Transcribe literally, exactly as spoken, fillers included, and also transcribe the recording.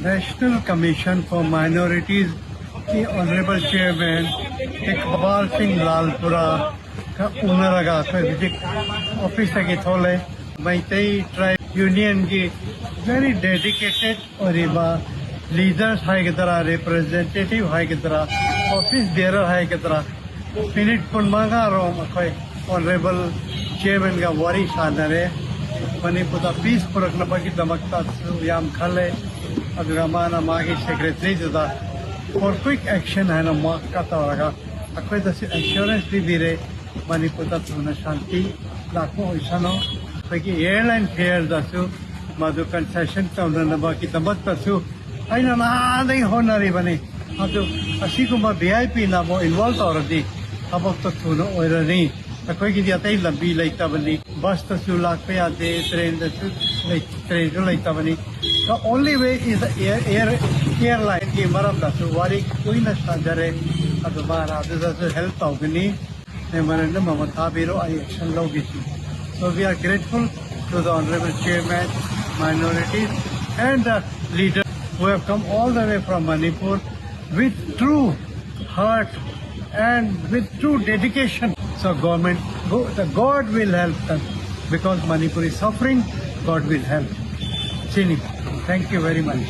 National Commission for Minorities ꯀꯤ Honorable Chairman Iqbal Singh Lalpura ꯀ ꯎꯅꯔꯒ ꯑꯩꯈꯣꯏ ꯍꯧꯖꯤꯛ ꯑꯣꯐꯤꯁꯇꯒꯤ ꯊꯣꯛꯂꯦ꯫ ꯃꯩꯇꯩ Tribe Unionꯒꯤ very dedicated ꯑꯣꯏꯔꯤꯕ leaders ꯍꯥꯏꯒꯗ꯭ꯔꯥ, representative ꯍꯥꯏꯒꯗ꯭ꯔꯥ, office bearer ꯍꯥꯏꯒꯗ꯭ꯔꯥ, ꯃꯤꯅꯤꯠ ꯀꯨꯟꯃꯉꯥ ꯔꯣꯝ ꯑꯩꯈꯣꯏ Honorable Chairmanꯒ ꯋꯥꯔꯤ ꯁꯥꯟꯅꯔꯦ꯫ ꯃꯅꯤꯄꯨꯔꯗ peace ꯄꯨꯔꯛꯅꯕꯒꯤꯗꯃꯛꯇꯁꯨ ꯌꯥꯝ ꯈꯜꯂꯦ꯫ ꯑꯗꯨꯒ ꯃꯥꯅ ꯃꯥꯒꯤ Secretaryꯗꯨꯗ for quick action ꯍꯥꯏꯅ ꯃꯥꯛꯀ ꯇꯧꯔꯒ ꯑꯩꯈꯣꯏꯗꯁꯨ assurance ꯄꯤꯕꯤꯔꯦ꯫ ꯃꯅꯤꯄꯨꯔꯗ ꯊꯨꯅ ꯁꯥꯟꯇꯤ ꯂꯥꯛꯄ ꯑꯣꯏꯁꯅꯨ꯫ ꯑꯩꯈꯣꯏꯒꯤ airline fareꯗꯁꯨ ꯃꯗꯨ concession ꯇꯧꯅꯅꯕꯒꯤꯗꯃꯛꯇꯁꯨ ꯑꯩꯅ ꯅꯍꯥꯟꯗꯒꯤ ꯍꯣꯠꯅꯔꯤꯕꯅꯤ꯫ ꯑꯗꯨ ꯑꯁꯤꯒꯨꯝꯕ VIPꯅ ꯑꯃꯨꯛ involve ꯇꯧꯔꯗꯤ ꯊꯕꯛꯇꯣ ꯊꯨꯅ ꯑꯣꯏꯔꯅꯤ꯫ ꯑꯩꯈꯣꯏꯒꯤꯗꯤ ꯑꯇꯩ ꯂꯝꯕꯤ ꯂꯩꯇꯕꯅꯤ꯫ Busꯇꯁꯨ ꯂꯥꯛꯄ ꯌꯥꯗꯦ, trainꯗꯁꯨ ꯂꯩ-, trainꯁꯨ ꯂꯩꯇꯕꯅꯤ꯫ The only way is the air, air, airlineꯒꯤ ꯃꯔꯝꯗꯁꯨ ꯋꯥꯔꯤ ꯀꯨꯏꯅ ꯁꯥꯖꯔꯦ꯫ ꯑꯗꯨ ꯃꯥꯅ ꯑꯗꯨꯗꯁꯨ help ꯇꯧꯒꯅꯤ꯫ Memorandum ꯑꯃ ꯊꯥꯕꯤꯔꯣ, ꯑꯩ action ꯂꯧꯒꯦ꯫ So we are grateful to the Honorable Chairman, minorities and the leaders who have come all the way from Manipur with true heart and with true dedication. So government, go- the God will help them because Manipur is suffering, God will help. Chini, thank you very much.